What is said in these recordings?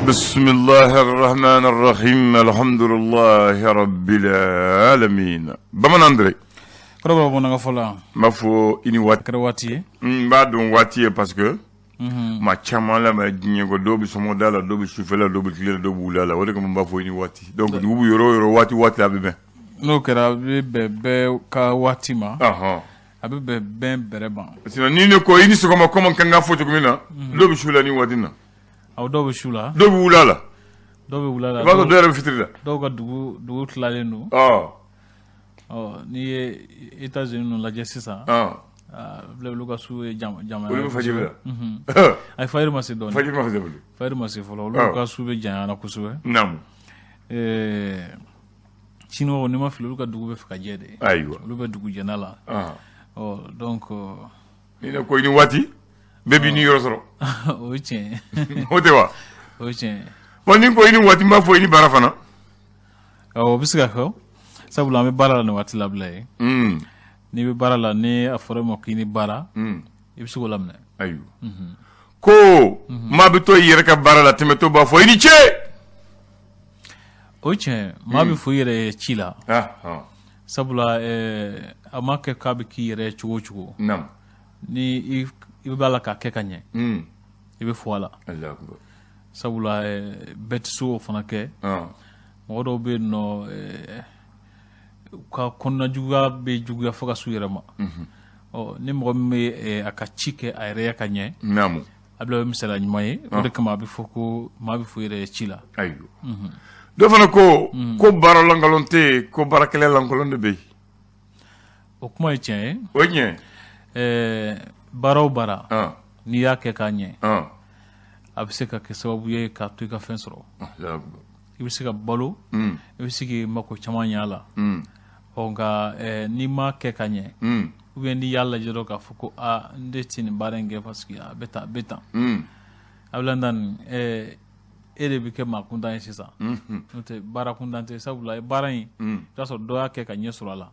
Bisimilahi rahmani rahim alhamdulilahi rabbil alamin. Bamanan Dere. Kɔrɔbɔrɔ bamanankan fɔla. N b'a fɔ i ni waati. Kɛra waati ye. N b'a dɔn waati ye parce que maa caman lamɛn diɲɛ kɔ, dɔw bɛ sɔgɔmada la, dɔw bɛ sufɛ la, dɔw bɛ tile la, dɔw bɛ wula la. O de kama n b'a fɔ i ni waati. Donc dugu bɛ yɔrɔ o yɔrɔ, waati waati a bɛ bɛn. N'o kɛra, a bɛ bɛn bɛɛ ka waati ma. A bɛ bɛn bɛn bɛrɛ ma. Sinon ni ne ko i ni sɔgɔma, comme n kan ka fɔ cogo min na, dɔw bɛ su la ni waati na. Awɔ, dɔw bɛ su la. Dɔw bɛ wula la. Dɔw bɛ wula la. I b'a sɔrɔ dɔw yɛrɛ bɛ fitiri la. Dɔw ka dugu tilalen don. Ɔ, n'i ye États-Unis ninnu lajɛ sisan, olu ka su ye jama. Olu bɛ fajiri la. Ayi, fajiri ma se dɔɔnin. Fajiri ma se fɔlɔ. Fajiri ma se fɔlɔ. Olu ka su bɛ janyana kosɛbɛ. Naamu. Chinois, n'i ma fili, olu ka dugu bɛ fɛ ka jɛ de. Ayiwa. Olu bɛ dugu jɛna la. Ɔ, donc. Ni ne ko i ni waati, bɛɛ b'i ni yɔrɔ sɔrɔ. O ye tiɲɛ ye. O tɛ wa? O ye tiɲɛ ye. Bon, ni ko i ni waati, n b'a fɔ i ni baara fana. Awɔ, o bɛ se ka kɛ, sabula an bɛ baara la nin waati labila ye. N'i bɛ baara la, ni a fɔra e ma k'i ni baara, i bɛ se k'o laminɛ. Ayiwa. Ko maa bɛ to i yɛrɛ ka baara la, tɛmɛtɔ b'a fɔ i ni ce. O ye tiɲɛ, maa bɛ fo i yɛrɛ ye ci la. Sabula a ma kɛ k'a bɛ k'i yɛrɛ cogo o cogo. Ni i b'a la k'a kɛ ka ɲɛ, i bɛ fo a la. Sabula bɛɛ tɛ se o fana kɛ. Mɔgɔ dɔw bɛ yen nɔ, u ka kɔnɔna juguya bɛ juguya fo ka s'u yɛrɛ ma. Ɔ, ni mɔgɔ min bɛ a ka ci kɛ a yɛrɛ ka ɲɛ, a bɛ misaliya ɲuman ye. O de kama a bɛ fɔ ko maa bɛ fo i yɛrɛ ye ci la. Ayiwa. Dɔ fana ko ko baara lankolon tɛ yen, ko baarakɛla lankolon de bɛ yen. O kuma ye tiɲɛ ye. O ye tiɲɛ. Baara o baara, n'i y'a kɛ k'a ɲɛ, a bɛ se ka kɛ sababu ye k'a to i ka fɛn sɔrɔ. I bɛ se ka balo, i bɛ se k'i mako caman ɲɛ a la. Ɔ, nka n'i m'a kɛ ka ɲɛ, ou bien n'i y'a lajɛ dɔrɔn k'a fɔ ko aa, n de tɛ nin baara in kɛ parce que a bɛ tan, a bɛ tan. Abdoulaye nin, e de bɛ kɛ maa kuntan ye sisan. N'o tɛ, baara kuntan tɛ, sabula baara in, i b'a sɔrɔ dɔ y'a kɛ ka ɲɛ sɔrɔ a la.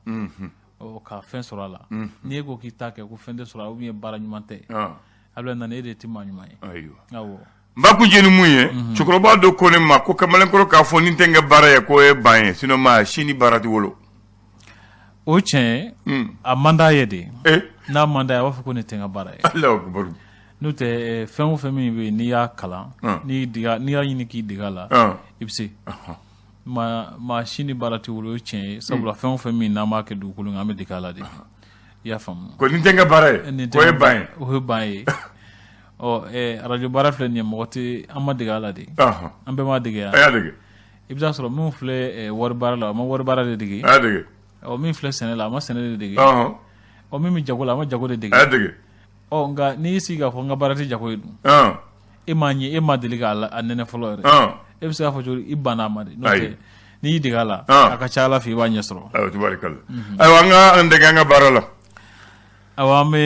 Ɔ, ka fɛn sɔrɔ a la. N'i e ko k'i t'a kɛ ko fɛn tɛ sɔrɔ a la, ou bien baara ɲuman tɛ. Abdoulaye Nani, e de tɛ maa ɲuman ye. Ayiwa. Awɔ. N b'a kuncɛ ni mun ye, cɛkɔrɔba dɔ ko ne ma ko kamalenkɔrɔ k'a fɔ ni tɛ n ka baara ye, k'o ye ban ye, sinon maa si ni baara tɛ wolo. O tiɲɛ ye, a man d'a ye de. N'a man d'a ye, a b'a fɔ ko nin tɛ n ka baara ye. Alahu akibaru. N'o tɛ, fɛn o fɛn min bɛ yen, n'i y'a kalan, n'i y'a ɲini k'i dege a la, i bɛ se. Maa si ni baara tɛ wolo, o ye tiɲɛ ye, sabula fɛn o fɛn min n'an b'a kɛ dugukolo kan, an bɛ dege a la de. I y'a faamu. Ko nin tɛ n ka baara ye, k'o ye ban ye. O ye ban ye. Ɔ, arajo baara filɛ nin ye, mɔgɔ tɛ an ma dege a la de. An bɛɛ ma dege yan. A y'a dege. I bɛ taa sɔrɔ min filɛ wari baara la, a ma wari baara de dege. A y'a dege. Ɔ, min filɛ sɛnɛ la, a ma sɛnɛ de dege. Ɔ, min bɛ jago la, a ma jago de dege. A y'a dege. Ɔ, nka n'i y'i sigi k'a fɔ n ka baara tɛ jago ye dun, e m'a ɲɛ, e ma deli k'a nɛnɛ fɔlɔ yɛrɛ. E bɛ se k'a fɔ cogo di i banna a ma de? N'o tɛ, n'i y'i dege a la, a ka ca Ala fɛ, i b'a ɲɛ sɔrɔ. Ayiwa, tabarikala. Ayiwa, an ka an dege an ka baara la. Ayiwa, an bɛ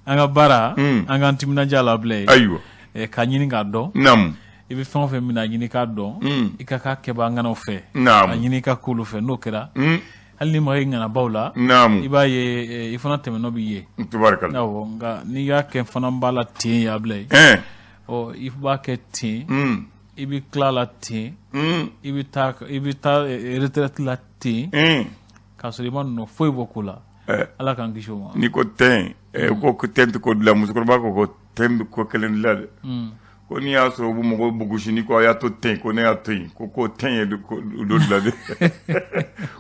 an ka baara, an k'an timinandiya la bilen. Ayiwa. K'a ɲini k'a dɔn. Naamu. I bɛ fɛn o fɛn min a ɲini k'a dɔn, i ka k'a kɛbaa ŋanaw fɛ. Naamu. A ɲini i ka k'olu fɛ, n'o kɛra, hali ni ma ye ŋanabaw la, naamu, i b'a ye i fana tɛmɛnɔ b'i ye. Tabarikala. Awɔ, nka n'i y'a kɛ fana b'a la ten ya bila ye. Ɔ, i b'a kɛ ten, i bɛ tila la ten, i bɛ taa retraite la ten, k'a sɔrɔ i ma nɔ foyi bɔ ko la. Ala k'an kisi o ma. N'i ko ten, ko ten tɛ ko dilan, musokɔrɔba ko ten bɛ ko kelen dilan dɛ. Ko n'i y'a sɔrɔ u bɛ mɔgɔw gosi, ni ko a y'a to ten, ko ne y'a to yen, ko ten ye dɔ dilan dɛ.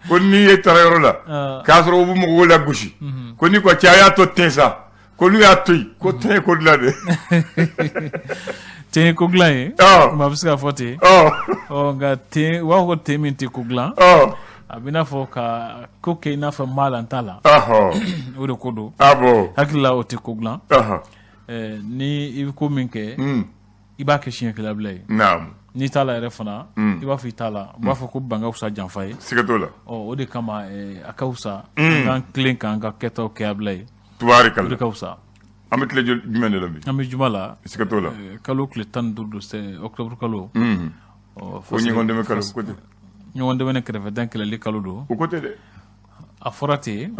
Ko n'i ye taara yɔrɔ la k'a sɔrɔ u bɛ mɔgɔw lagosi, ko n'i ko cɛ a y'a to ten sa, ko n'u y'a to yen, ko ten ye ko dilan dɛ. Ten ye ko dilan ye, maa bɛ se k'a fɔ ten. Ɔ, nka ten, u b'a fɔ ko ten min tɛ ko dilan, a bɛ n'a fɔ ka ko kɛ i n'a fɔ maa la n t'a la. O de ko don. Hakili la, o tɛ ko dilan. Ni i bɛ ko min kɛ, i b'a kɛ siɲɛ kelen bila ye. N'i t'a la yɛrɛ fana, i b'a fɔ i t'a la. U b'a fɔ ko ban ka fisa janfa ye. Siga t'o la. Ɔ, o de kama a ka fisa an k'an tilen k'an ka kɛtaw kɛ a bila ye. Tubaarikala. O de ka fisa. An bɛ tile jumɛn de la bi? An bɛ juma la. Siga t'o la. Kalo tile 15 don, octobre kalo. Ko ɲɔgɔn dɛmɛ kalo ko tɛ. Ɲɔgɔn dɛmɛ ni kɛrɛfɛdɛn kɛlɛli kalo don. O ko tɛ dɛ. A fɔra ten,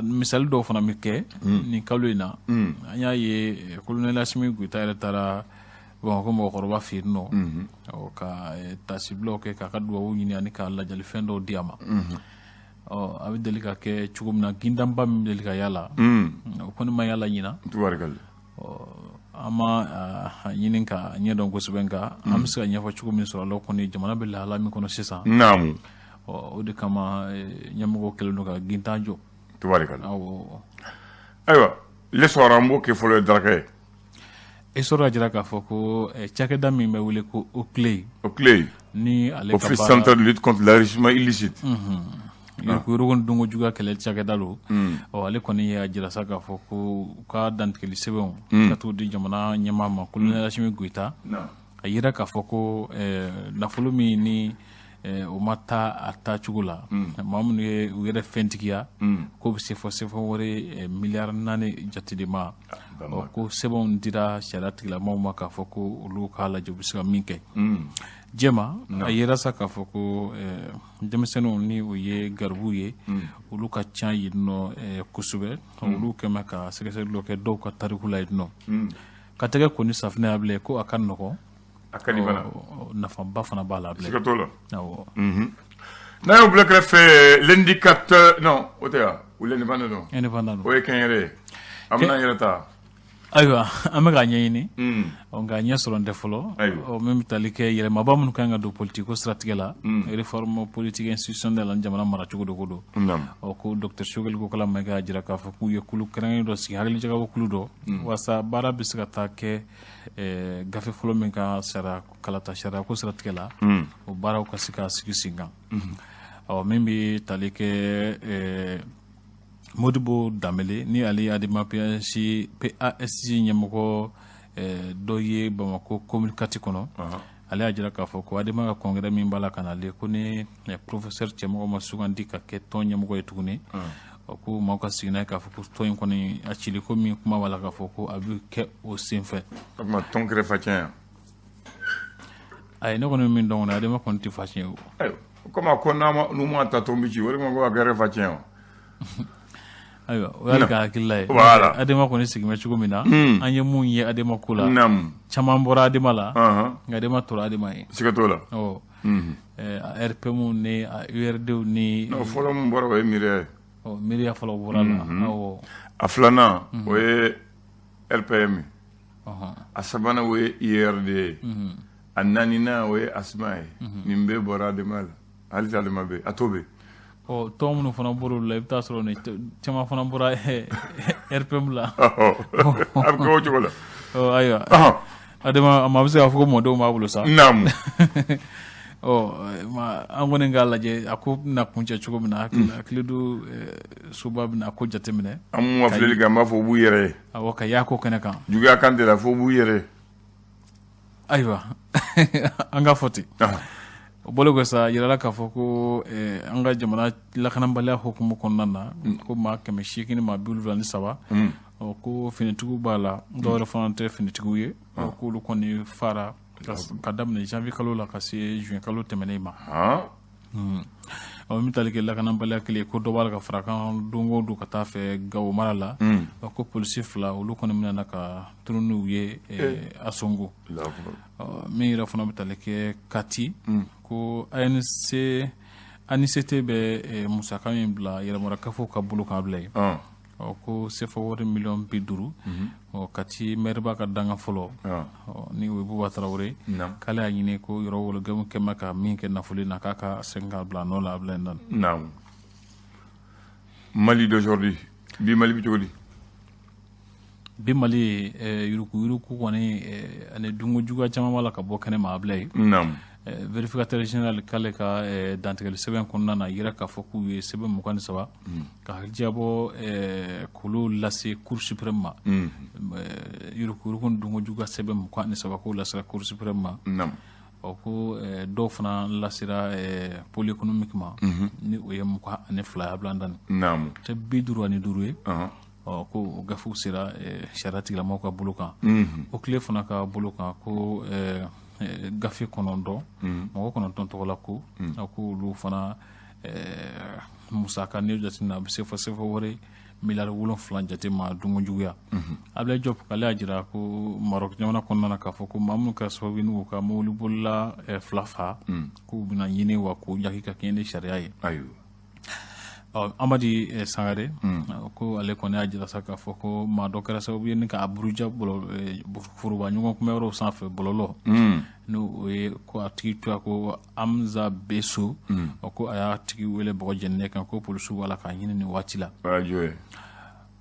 misali dɔw fana bɛ kɛ nin kalo in na. An y'a ye colonel Assimi Goïta yɛrɛ taara Bamakɔ mɔgɔkɔrɔba fɛ yen nɔ, ɔ, ka tasibilaw kɛ k'a ka dugawu ɲini ani ka lajalifɛn dɔw di a ma. Ɔ, a bɛ deli ka kɛ cogo min na, gindanba min bɛ deli ka yala, o kɔni ma yala ɲinan. Ɔ, an ma a ɲini ka ɲɛdɔn kosɛbɛ, nka an bɛ se ka ɲɛfɔ cogo min sɔrɔ a la kɔni, jamana bɛ lahala min kɔnɔ sisan. Ɔ, o de kama ɲɛmɔgɔw kɛlen don ka gintan jɔ. Awɔ. Ayiwa, l'essor, an b'o kɛ fɔlɔ ye daraka ye. Essor y'a jira k'a fɔ ko cakɛda min bɛ wele ko OCLEI. OCLEI. Ni ale ka Office central de lutte contre l'enrichissement illicite. Yuruguyurugu ni dunko juguya kɛlɛ cakɛda don. Ɔ, ale kɔni y'a jira sa k'a fɔ ko u ka dantigɛli sɛbɛnw ka t'o di jamana ɲɛmaa ma, colonel Assimi Goïta. A yira k'a fɔ ko nafolo min ni o ma taa a taacogo la, maa minnu ye u yɛrɛ fɛntigiya, k'o bɛ se fɔ CFA wari miliyari 4 jate de ma. Ɔ, ko sɛbɛnw dira sariya tigilamɔgɔw ma k'a fɔ ko olu k'a lajɛ, u bɛ se ka min kɛ. Jɛma a yera sa k'a fɔ ko denmisɛnninw ni o ye garibuw ye, olu ka ca yen nɔ kosɛbɛ. Olu kɛn bɛ ka sɛgɛsɛgɛli dɔ kɛ dɔw ka tariku la yen nɔ, ka tɛgɛ ko ni safinɛ y'a bila ko a ka nɔgɔn. A ka di fana. Nafaba fana b'a la. Siga t'o la. Awɔ. N'a y'o bila kɛrɛfɛ, l'indicateur, non, o tɛ wa, ou l'indépendant don. Indépendant don. O ye kɛnyɛrɛ ye, an bɛna yɛrɛ ta. Ayiwa, an bɛ k'a ɲɛɲini, nka ɲɛ sɔrɔ tɛ fɔlɔ. Ɔ, min bɛ tali kɛ yɛlɛmaba minnu kan ka don politique ko siratigɛ la, réforme politique institutionnelle ani jamana maracogo de ko don. Ɔ, ko docteur Choguel Kokalla Maïga y'a jira k'a fɔ k'u ye kulu kɛrɛnkɛrɛnnen dɔ sigi, hakilijagabɔ kulu dɔ, walasa baara bɛ se ka taa kɛ gafe fɔlɔ min ka sariya kalata sariya ko siratigɛ la, o baaraw ka se ka sigi sen kan. Ɔ, min bɛ tali kɛ Modibo Danbele, ni ale ye ADEMA PASJ ɲɛmɔgɔ dɔ ye Bamakɔ commune 4 kɔnɔ, ale y'a jira k'a fɔ ko ADEMA ka congrès min b'a la ka nalen, ko ni professeur Cɛmɔgɔ ma sugandi ka kɛ tɔn ɲɛmɔgɔ ye tuguni, ko maaw ka sigi n'a ye k'a fɔ ko tɔn in kɔni a cili ko min kuma b'a la k'a fɔ ko a bɛ kɛ o senfɛ. O tuma tɔn kɛra facɛn ye? Ayi, ne kɔni bɛ min dɔn kɔni, ADEMA kɔni tɛ facɛn ye o. Ayiwa, komi a ko n'a ma n'u ma ta tɔn bɛ ci, o de kama ko a kɛra facɛn o. Ayiwa, o y'ale ka hakilila ye. ADEMA kɔni sigin bɛ cogo min na, an ye mun ye ADEMA ko la, caman bɔra ADEMA la, nka ADEMA tora ADEMA ye. Siga t'o la. Ɔ, RPM ni URD ni. Non, fɔlɔ min bɔra, o ye miiriya ye. Ɔ, miiriya fɔlɔ bɔra la, awɔ. A filanan, o ye RPM ye. A sabanan, o ye URD ye. A naaninan, o ye ASMA ye. Nin bɛɛ bɔra ADEMA la, halisa ADEMA bɛ yen, a to bɛ yen. Ɔ, tɔn minnu fana bɔra olu la, i bɛ taa sɔrɔ ni caman fana bɔra RPM la. A bɛ kɛ o cogo la. Ɔ, ayiwa, ADEMA a ma bɛ se k'a fɔ ko mɔdenw b'a bolo sa. Ɔ, an kɔni k'a lajɛ a ko bɛna kuncɛ cogo min na, hakili don soba bɛna a ko jateminɛ. An mun ka filɛli kɛ, an b'a fɔ u b'u yɛrɛ ye. Awɔ, ka y'a ko kɛnɛ kan. Juguya kan tɛ la, fo u b'u yɛrɛ ye. Ayiwa, an ka fɔ ten. O bɔlen kɔ sa, yirala k'a fɔ ko an ka jamana lakanabaliya hukumu kɔnɔna na, ko maa 873, ɔ, ko finitigiw b'a la, dɔw yɛrɛ fana tɛ finitigiw ye, k'olu kɔni fara ka daminɛ janvier kalo la ka se juin kalo tɛmɛnen ma. Ɔ, min tali kɛ lakanabaliya kelen, ko dɔ b'a la ka fara kan don o don ka taa fɛ Gawo mara la, ko polisi 2, olu kɔni minɛna ka tunu n'u ye Asongo. Min yɛrɛ fana bɛ tali kɛ Kati, ko ANC ANICT bɛ musaka min bila yɛrɛmarakafo ka bolo kan bila yen, ɔ, ko CFA wari miliyɔn 50. Ɔ, Kati mɛriba ka danga fɔlɔ, ni o ye Buba Tarawele, k'ale y'a ɲini ko yɔrɔ wolo kɛmɛ ka min kɛ nafolo na, k'a ka segin k'a bila a nɔ la a bila yen. Naamu. Mali d'aujourd'hui, bi Mali bɛ cogo di? Bi Mali, yuruku yuruku kɔni ani dunko juguya caman b'a la ka bɔ kɛnɛ ma a bila yen. Vérificateur général k'ale ka dantigɛli sɛbɛn kɔnɔna na, yira k'a fɔ k'u ye sɛbɛn 23 ka hakili k'olu lase Cour suprême ma. Yuruku yuruku ni dunko juguya sɛbɛn 23, k'o lasera Cour suprême ma. Ɔ, ko dɔw fana lasera pôle économique ma, ni o ye 22 ye, a bila tɛ 55 ye. Ɔ, ko o gafew sera sariya tigilamɔgɔw ka bolo kan. O tile fana ka bolo kan, ko gafe 9, mɔgɔ 9 tɔgɔ la, ko a ko olu fana musaka, n'i y'o jateminɛ, a bɛ se fɔ CFA wari miliyari 7 jate ma dunko juguya. Abdoulaye Diop, k'ale y'a jira ko Maroc jamana kɔnɔna na, k'a fɔ ko maa minnu kɛra sababu ye n'u ka mobilibolila fila fa, k'u bɛna ɲini wa k'u ɲangi ka kɛɲɛ ni sariya ye. Ɔ, Amadi Sangare, ko ale kɔni y'a jira sa k'a fɔ ko maa dɔ kɛra sababu ye ni ka a buruja foroba ɲɔgɔn kunbɛyɔrɔw sanfɛ bɔlɔlɔ, n'o o ye ko a tigi tɔgɔ ko Hamza Beso. Ɔ, ko a y'a tigi wele bɔgɔ jeninen kan, ko polisiw b'a la k'a ɲini nin waati la. O y'a jɔ ye.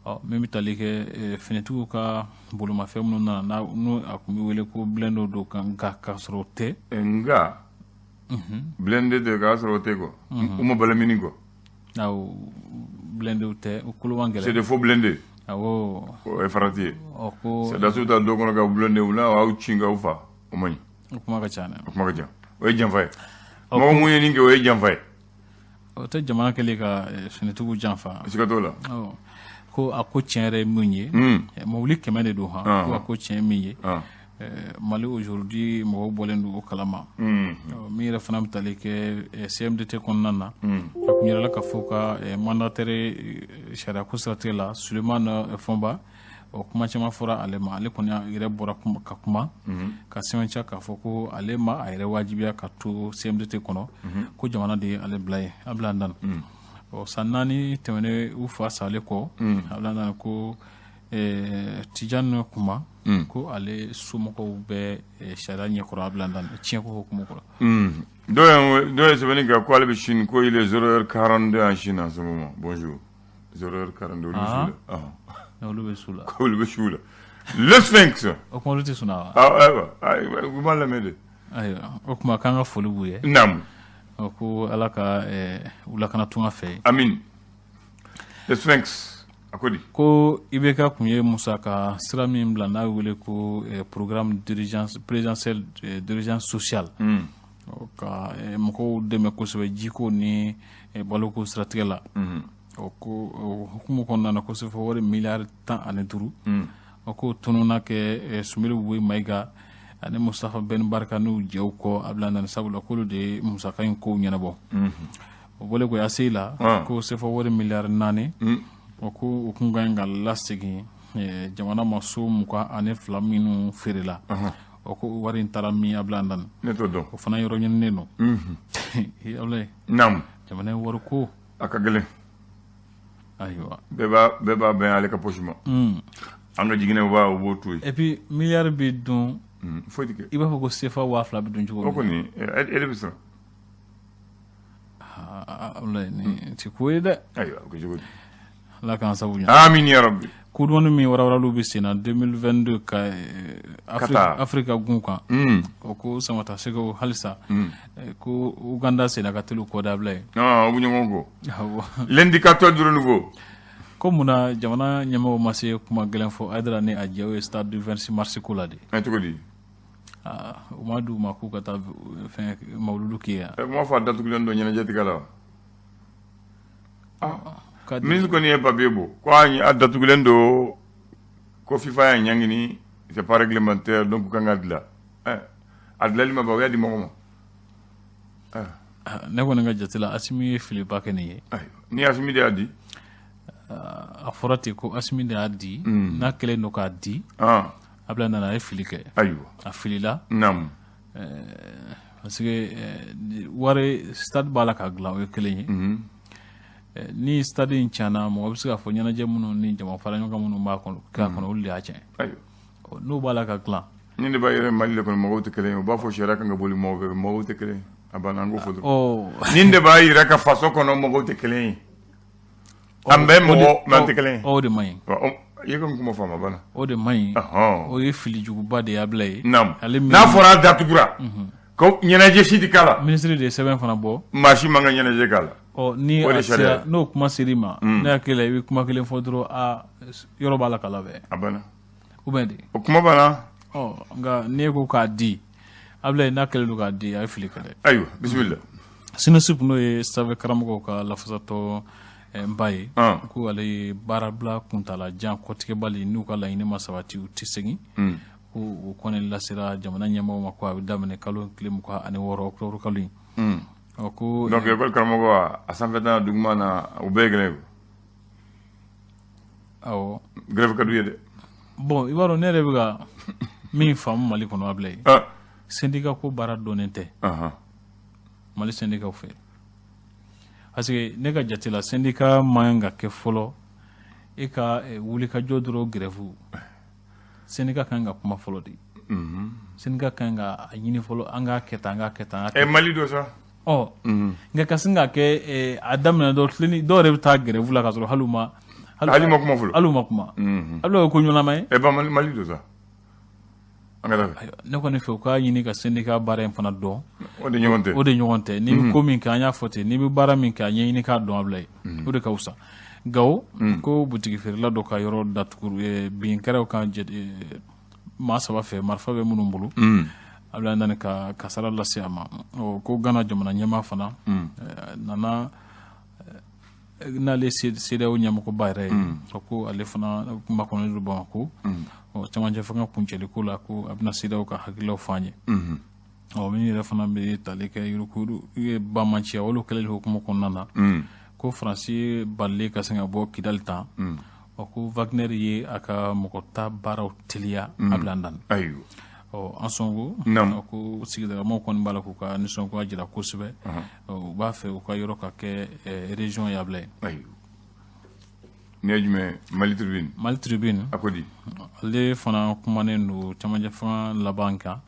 Ɔ, min bɛ tali kɛ finitigiw ka bolomafɛn minnu nana n'o a tun bɛ wele ko blindé don kan, nka k'a sɔrɔ o tɛ. Nka blindé tɛ, k'a sɔrɔ o tɛ quoi, u ma balamini quoi. Awɔ, blindé tɛ, o kolo man C'est gɛlɛn. des faux blindés. Awɔ. O ye farati ye. Ɔ, ko Sɔrɔdasiw ta don kɔnɔ ka blindé u la, aw ci k'aw fa, o man ɲi. O kuma ka ca dɛ. O kuma ka ca, o ye janfa ye. Mɔgɔ mun ye nin kɛ, o ye janfa ye. O tɛ jamana kɛlen ka finitigiw janfa. Siga t'o la. Awɔ, ko a ko tiɲɛ yɛrɛ ye min ye, mobili 100 de don han. Ko a ko tiɲɛ ye min ye, Mali aujourd'hui mɔgɔw bɔlen don o kalama. Ɔ, min yɛrɛ fana bɛ tali kɛ CMDT kɔnɔna na, a kun yirala k'a fɔ ka mandataire sariya ko siratigɛ la, Sulemani Fɔnba, o kuma caman fɔra ale ma. Ale kɔni yɛrɛ bɔra ka kuma ka sɛbɛntiya k'a fɔ ko ale ma a yɛrɛ wajibiya ka to CMDT kɔnɔ, ko jamana de ye ale bila yen. Abdoulaye Dan, ɔ, san 4 tɛmɛnen u fa salen kɔ, Abdoulaye Dan, ko Tijani Kuma, ko ale somɔgɔw bɛ sariya ɲɛkɔrɔ. Abdoulaye Dan, tiɲɛ ko hukumu kɔrɔ. Dɔw ye sɛbɛnni kɛ ko ale bɛ Chine, ko il est 0h42 en Chine en ce moment. Bonjour, 0h42, olu bɛ su la. Olu bɛ su la. Ko olu bɛ su la, le Sphinx. O kuma, olu tɛ sunɔgɔ wa? Ah, ayiwa, u b'a lamɛn de. Ayiwa, o kuma k'an ka foli b'u ye. Naamu. O ko Ala ka u lakana tunga fɛ yen. Amin. Le Sphinx, a ko di? Ko IBK kun ye musaka sira min bila n'a wele ko programme d'urgence présidentiel d'urgence sociale, ka mɔgɔw dɛmɛ kosɛbɛ jiko ni baloko siratigɛ la. O ko o hukumu kɔnɔna na, ko CFA wari miliyari 15, o ko tununa kɛ Soumeylou Boubèye Maïga ani Moustapha Ben Barka n'u jɛw kɔ. Abdoulaye Nani, sabula k'olu de ye musaka in kow ɲɛnabɔ. O bɔlen ko ACI la, ko CFA wari miliyari 4, o ko o kun ka ɲi ka lasegin jamana ma, so 22 minnu feerela. O ko wari in taara min, Abdoulaye Nani? Ne t'o dɔn. O fana yɔrɔ ɲininen don, Abdoulaye. Naamu. Jamana ye wari ko A ka gɛlɛn. Ayiwa. Bɛɛ b'a bɛn ale ka poche ma. An ka jiginɛ, u b'o to yen. Et puis miliyari bɛ dun. Foyi tɛ kɛ. I b'a fɔ ko CFA 2000 bɛ dun cogo O min. Kɔni, e de bɛ siran. Abdoulaye, nin ti ko ye dɛ. Ayiwa, o kɛ cogo di? Ala k'an sabu ɲɛ. Amin ya rabbi. Kudɔni min warawaraliw bɛ sen na 2022 ka Qatar. Afrika gun kan, o ko Samata Sɛgɛw halisa, ko Uganda senna ka teli kɔ dabila ye. Non, o bɛ ɲɔgɔn kɔ. Awɔ. L'indicateur du renouveau. Ko munna jamana ɲɛmɔgɔw ma se kuma gɛlɛn fɔ Hayidara ni a jɛw ye stade du 26 mars ko la de? Ɛ, cogo di? U ma d'u ma k'u ka taa fɛn mawuludu kɛ yan. Ɛ, kuma fɔ a datugulen don ɲɛnajɛ tigɛ la wa? Ka di. Ministre kɔni ye papier bɔ ko a datugulen don, ko FIFA y'a ɲangini, c'est pas réglementaire, donc kan ka dilan. Ɛ, a dilali ma ban, o y'a di mɔgɔ ma. Ah, ne kɔni ka jate la, Asimi ye filiba kɛ nin ye. Ayiwa, ni Asimi de y'a di. A fɔra ten ko Asimi de y'a di, n'a kɛlen don k'a di, Abdoulaye nana, a ye fili kɛ. A filila. Parce que wari stade b'a la ka dilan, o ye kelen ye. Ni stade in tiɲɛna, mɔgɔ bɛ se k'a fɔ ɲɛnajɛ minnu ni jama fara ɲɔgɔn kan minnu b'a kɔnɔ k'a kɔnɔ, olu de y'a tiɲɛ. N'o b'a la ka dilan. Ni de b'a yɛrɛ, Mali de kɔnɔ, mɔgɔw tɛ kelen ye. U b'a fɔ sariya kan ka boli mɔgɔw fɛ, mɔgɔw tɛ kelen ye. A banna, an k'o fɔ dɔrɔn. Nin de b'a yira ka faso kɔnɔ, mɔgɔw tɛ kelen ye. An bɛɛ mɔgɔ, mais an tɛ kelen ye. O de man ɲi. I ye ka kuma faamu, a banna. O de man ɲi. O ye fili juguba de ye, Abdoulaye. Ale N'a fɔra a datugura ko ɲɛnajɛ si tɛ k'a la. Minisiri de ye sɛbɛn fana bɔ. Maa si man ka ɲɛnajɛ k'a la. Ɔ, ni O de a sariya sera ye. n'o kuma ser'i ma, ne hakili la, i bɛ kuma kelen fɔ dɔrɔn, a yɔrɔ b'a la ka labɛn. A banna. Ou bien de? O kuma banna. Ɔ, nka n'e ko k'a di, Abdoulaye, n'a kɛlen don k'a di, a ye fili kɛ dɛ. Ayiwa, bisimila. SYNASUP, n'o ye sanfɛ karamɔgɔw ka lafasatɔ ba ye, ko ale ye baarabila kuntala jan kɔtigɛbali, n'u ka laɲini ma sabati, u tɛ segin. Ko o kɔni lasera jamana ɲɛmɔgɔw ma ko a bɛ daminɛ kalo tile 26, octobre kalo in. Ɔ, ko Donc école karamɔgɔ, a sanfɛ ta, duguma na, u bɛɛ ye kelen ye. Awɔ. Grève ka d'u ye dɛ. Bon, i b'a dɔn, ne yɛrɛ bɛ ka min faamu Mali kɔnɔ, Abilaye, syndicat ko baara dɔnnen tɛ Mali syndicat fɛ, parce que ne ka jate la, syndicat man kan ka kɛ fɔlɔ e ka wulikajɔ dɔrɔn. Grève, syndicat kan ka kuma fɔlɔ de. Syndicat kan ka a ɲini fɔlɔ, an k'a kɛ tan, an k'a kɛ tan, an k'a kɛ. Mali dɔ sa. Ɔ, nka ka sin k'a kɛ a daminɛ dɔrɔn, tilenni dɔw yɛrɛ bɛ taa grève la k'a sɔrɔ hali u ma hali ma kuma fɔlɔ. Hali u ma kuma. Hali o ye ko ɲɛnama ye. Ba Mali dɔ sa, an ka taa fɛ. Ne kɔni fɛ, u k'a ɲini ka syndicat baara in fana dɔn. O de ɲɔgɔn tɛ. O de ɲɔgɔn tɛ. N'i bɛ ko min kɛ, an y'a fɔ ten, n'i bɛ baara min kɛ, a ɲɛɲini k'a dɔn, Abilaye, o de ka fisa. Gawo, ko butigi feerela dɔ ka yɔrɔ datugu, bin kɛra kan maa saba fɛ, marifa bɛ minnu bolo. Abilaye nana ka kasara lase a ma. Ko Gana jamana ɲɛmaa fana nana, n'ale CEDEAO ɲɛmɔgɔba yɛrɛ ye, ko ale fana makɔnɔnen don Bamakɔ cɛmancɛ fanga kuncɛli ko la, ko a bɛna CEDEAO ka hakililaw fɔ an ye. Ɔ, min yɛrɛ fana bɛ tali kɛ yuruku bamanciya olu kɛlɛli hukumu kɔnɔna na, ko Faransi balilen ka se ka bɔ Kidali tan, ɔ, ko Wagner ye a ka mɔgɔ ta baaraw teliya, Abilaye Ndane. Ayiwa. Ɔ, an sɔnko ko sigidalamaw kɔni b'a la k'u ka nisɔngoya jira kosɛbɛ. U b'a fɛ u ka yɔrɔ ka kɛ région ye, Abilaye. Ayiwa, nin ye jumɛn? Mali Tribune. Mali Tribune. A ko di? Ale fana kumanen don camancɛ fanga laban kan.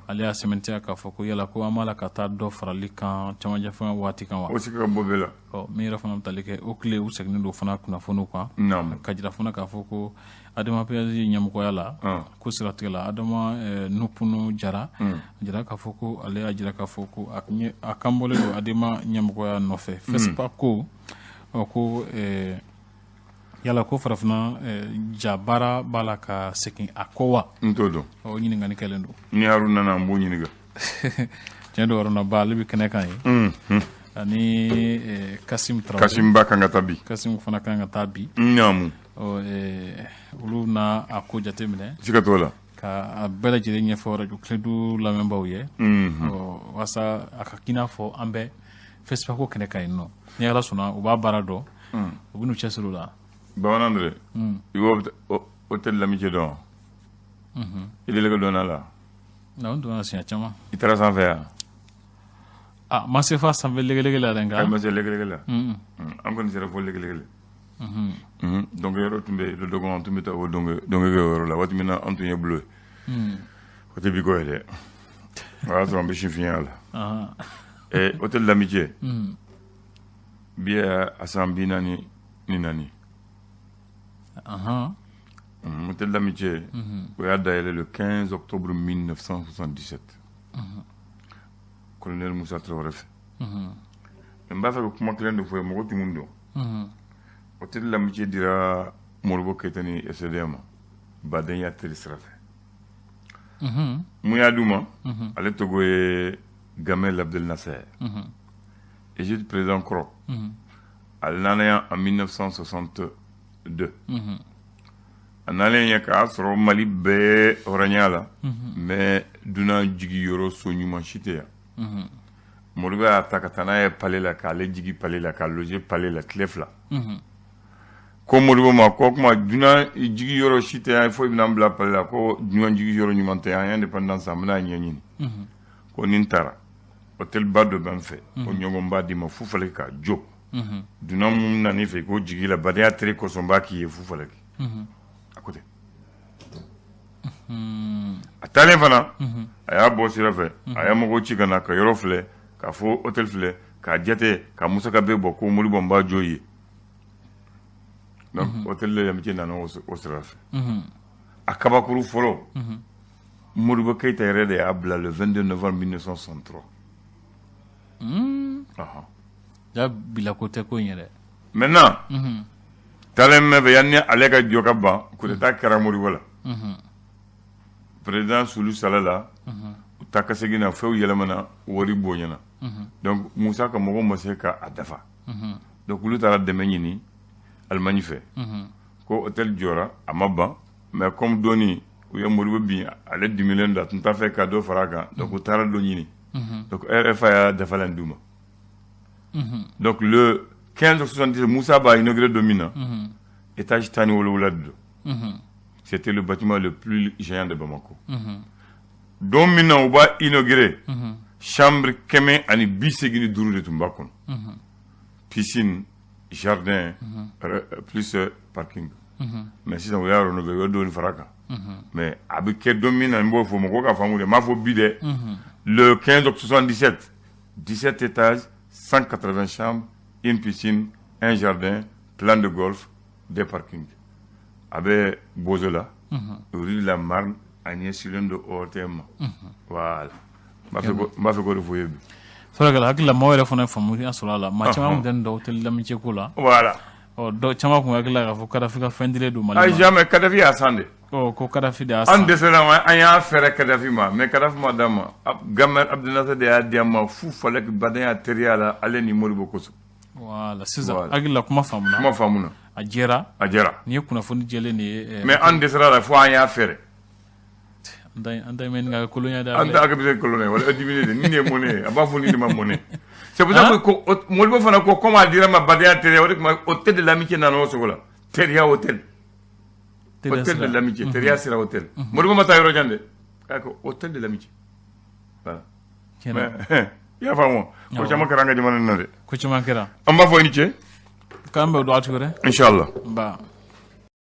Ale y'a sɛmɛntiya k'a fɔ ko yala ko an b'a la ka taa dɔ farali kan camancɛ fanga waati kan wa? O se ka bɔ bɛɛ la. Ɔ, min yɛrɛ fana bɛ tali kɛ o tile, u seginnen don fana kunnafoniw kan, ka jira fana k'a fɔ ko Adama PASJ ɲɛmɔgɔya la, ko siratigɛ la, Adama Nupunu Jara jira k'a fɔ ko ale y'a jira k'a fɔ ko a kan bɔlen don Adama ɲɛmɔgɔya nɔfɛ. FESPACO ko, ɔ, ko yala ko farafinna ja baara b'a la ka segin a kɔ wa? N t'o dɔn. O ɲininkali kɛlen don. Ni Haruna nana, n b'o ɲininka. Tiɲɛ don, Haruna Ba, ale bɛ kɛnɛ kan ye, ani Kasim Tarawele. Kasim Ba kan ka taa bi. Kasim fana kan ka taa bi. Naamu. Ɔ, olu na a ko jateminɛ. Siga t'o la. Ka a bɛɛ lajɛlen ɲɛfɔ radio Kledu lamɛnbaaw ye. Ɔ, walasa a ka k'i n'a fɔ an bɛ FESPACO kɛnɛ kan yen nɔ. Ni Ala sɔnna, u b'a baara dɔn, u bɛ n'u cɛsiri o la. Bamanan dɛ, i b'o hôtel l'Amitié dɔn? I deli ka don a la? N donna siɲɛ caman. I taara sanfɛ yan? Ah, ma se f'a sanfɛ legelege la dɛ, nka. Ma se legelege la. An kɔni sera fo legelege. Donc yɔrɔ tun bɛ yen dɔgɔ, an tun bɛ taa o dɔnkɛ kɛ o yɔrɔ la waati min na, an tun ye bulo ye. O tɛ bi ko ye dɛ, o y'a sɔrɔ an bɛ sifinya la. Hôtel l'Amitié bi a san 44. Hôtel l'Amitié, o y'a dayɛlɛ le 15 octobre 1977, colonel Moussa Traoré fɛ. N b'a fɛ ka kuma kelen de fɔ ye, mɔgɔ tɛ mun dɔn. Hôtel l'Amitié dira Modibo Keïta ni SDM ma badenya teri sira fɛ. Mun y'a d'u ma? Ale tɔgɔ ye Gamal Abdel Nasser, Égypte président kɔrɔ. Ale nana yan en 1962. A nalen ye k'a sɔrɔ Mali bɛɛ hɔrɔnya la, mais dunan jigiyɔrɔ so ɲuman si tɛ yan. Modibo y'a ta ka taa n'a ye palais la, k'ale jigi palais la, k'a loger palais la tile 2. Ko Modibo ma ko kuma dunan jigiyɔrɔ si tɛ yan, fo i bɛna n bila palais la, ko dunan jigiyɔrɔ ɲuman tɛ yan, an ye indépendance, an bɛna ɲɛɲini. Ko ni n taara, hôtel ba dɔ bɛ n fɛ, o ɲɔgɔn b'a d'i ma fu falaki k'a jɔ. Dunan mun nan'i fɛ, i k'o jigi la badenya tere kosɔn, n b'a k'i ye fu falaki. A ko ten. A taalen fana, a y'a bɔ sira fɛ, a y'a mɔgɔw ci ka na ka yɔrɔ filɛ, k'a fɔ hôtel filɛ, k'a jate, ka musaka bɛɛ bɔ, ko Modibo, n b'a jɔ i ye. Donc hôtel de l'Amitié nana o sira fɛ. A kabakuru fɔlɔ, Modibo Keïta yɛrɛ de y'a bila le 22 novembre 1963. Ja bila ko tɛ ko in yɛrɛ. Maintenant, taalen mɛn fɛ, yanni ale ka jɔ ka ban, coup d'état kɛra Modibo la. Président Sulu Sala la, u ta ka segin na, fɛnw yɛlɛmana, wari bonyana. Donc Musa ka mɔgɔw ma se ka a dafa. Donc olu taara dɛmɛ ɲini Allemagne fɛ. Ko hôtel jɔra, a ma ban, mais comme dɔɔni u ye Modibo bin, ale dimilen don, a tun t'a fɛ ka dɔ fara a kan, donc u taara dɔ ɲini. Donc RFA y'a dafalan d'u ma. Donc le 15 70, Moussa b'a inauguré don min na, Étage 17 de don. C'était le bâtiment le plus géant de Bamako. Don min na u b'a inauguré, chambre 185 de tun b'a kɔnɔ, piscine, jardin, plus parking. Mais sisan u y'a rénové, u ye dɔɔni fara a kan. Mais a bɛ kɛ don min na, n b'o fɔ mɔgɔw ka faamu dɛ, n m'a fɔ bi dɛ, le 15 octobre 77, 17 étages, 180 chambres, une piscine, un jardin, plan de golf, des parkings. A bɛ Bozola, rue de la Marne, a ɲɛsinnen don ORTM ma. Voilà, n b'a fɛ k'o de fɔ i ye bi. Furakɛla, hakili la maaw yɛrɛ fana ye faamuya sɔrɔ a la. Maa caman tun tɛ nin dɔn hôtel l'amitié ko la. Voilà. Ɔ, dɔ caman tun hakili la k'a fɔ Kadafi ka fɛn dilen don Mali ma. Jamais, Kadafi y'a san de. Ɔ, ko Kadafi de y'a san. An dɛsɛra, an y'a fɛrɛ Kadafi ma, mais Kadafi ma d'an ma. Gamal Abdel Nasser de y'a di an ma fu falaki badenya teriya la, ale ni Modibo kosɔn. Voilà, sisan hakili la kuma faamuna. Kuma faamuna. A jɛra. A jɛra. Nin ye kunnafoni jɛlen de ye. Mais an dɛsɛra la fo an y'a fɛrɛ. An ta nin ka kolonya da. An ta bɛ se kolon ye wala dimine de, nin de ye mɔnɛ ye, a b'a fɔ nin de ma mɔnɛ. C'est pour ça que ko Modibo fana ko comme a dira ma badenya teriya, o de tuma hôtel de l'amitié nana o sogo la. Teriya hôtel. Hôtel de l'amitié, teriya sira hôtel. Modibo ma taa yɔrɔ jan dɛ. K'a ko hôtel de l'amitié. Voilà. Mais i y'a faamu, ko caman kɛra an ka jamana in na dɛ. Ko caman kɛra. An b'a fɔ i ni ce. K'an bɛn waati wɛrɛ. Inchallah. Ba.